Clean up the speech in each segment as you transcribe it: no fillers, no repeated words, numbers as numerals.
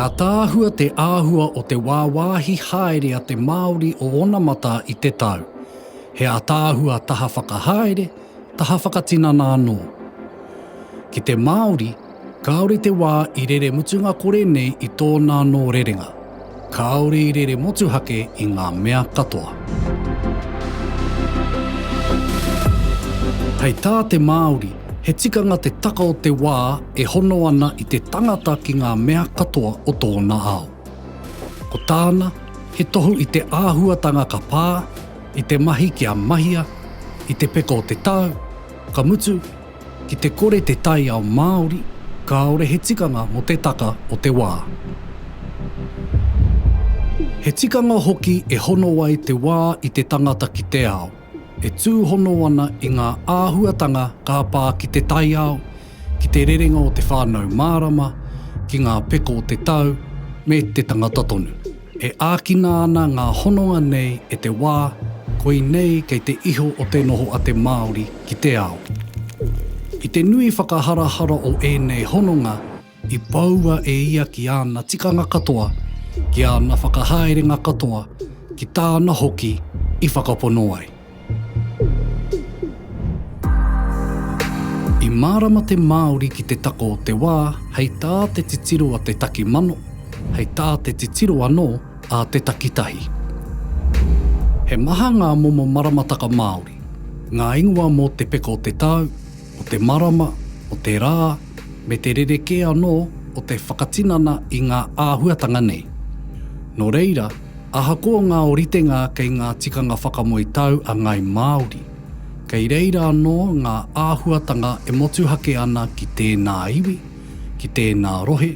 ātaahua te āhua o te wāwāhi haere a te Māori o onamata i te tau. He ātaahua taha whakahaere, taha whakatinana anō. Ki te Māori, kāore te wā i rere mutunga kore nei i tōna anō rerenga. Kāore i rere motuhake i ngā mea katoa. Hei tā te Māori, he tikanga te taka o te wā e hono ana i te tangata ki ngā mea katoa o tōna ao. Ko tāna, he tohu i te āhuatanga ka pā, i te mahi kia mahia, i te peka o te tau, ka mutu, Ki te kore te taiao māori, kāore he tikanga mō te taka o te wā. He tikanga hoki e hono ai te wā i te tangata ki te ao, e tūhono ana i ngā āhuatanga ka pā ki te taiao, ki te rerenga o te whānau mārama, ki ngā peko o te tau, me te tangata tonu. E ākina ana ngā hononga nei e te wā, koinei kei te iho o te noho a te Māori ki te ao. I te nui whakaharahara o ēnei hononga i poua e ia ki āna tikanga katoa, ki āna whakahaerenga katoa, ki tāna hoki i whakapono ai. I mārama te Māori ki te tako o te wā hei tā te titiro a te takimano, hei tā te titiro anō a te takitahi. He maha ngā momo maramataka Māori, ngā ingoa mō te peka o te tau, o te marama, o te rā, me te rerekē anō o te whakatinana i ngā āhuatanga nei. Nō reira, Ahakoa ngā oritenga kei ngā tikanga whakamoe tau a Ngāi Māori, kei reira anō ngā āhuatanga e motuhake ana ki tēnā iwi, ki tēnā rohe,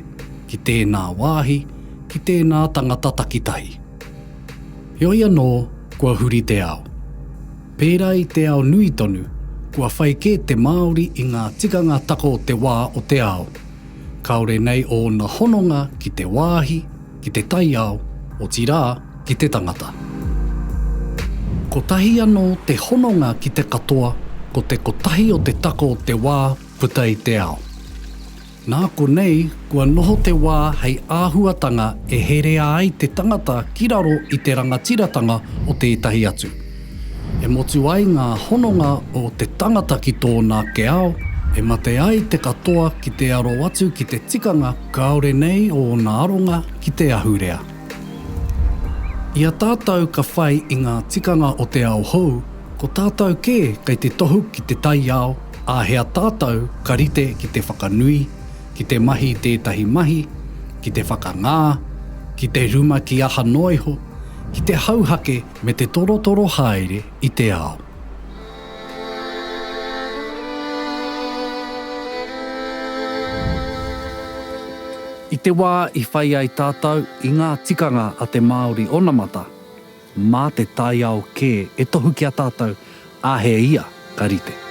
ki tēnā wāhi, ki tēnā tangata takitahi. Heoi anō, kua huri te ao. Pērā i te ao nui tonu, kua whai kē te Māori i ngā tikanga tako o te wā o te ao. Kāore nei ōna hononga ki te wāhi, ki te taiao, otirā, ki te tangata. Kotahi anō te hononga ki te katoa, ko te kotahi o te tako o te wā puta i te ao. Nā konei, kua noho te wā hei āhuatanga e herea ai te tangata ki raro i te rangatiratanga o tētahi atu. E motu ai ngā hononga o te tangata ki tōna ake ao, e mate ai te katoa ki te aro atu ki te tikanga kāore nei ōna aronga ki te ahurea. I a tātou ka whai i ngā tikanga o te ao hou, ko tātou kē kei te tohu ki te taiao āhea tātou ka rite ki te whakanui, ki te mahi i tētahi mahi, ki te whakangā, ki te rumaki aha noa iho, ki te hauhake me te torotoro haere i te ao. I te wā i whai ai tātou i ngā tikanga a te Māori onamata, mā te taiao kē e tohu ki a tātou āhea ia ka rite.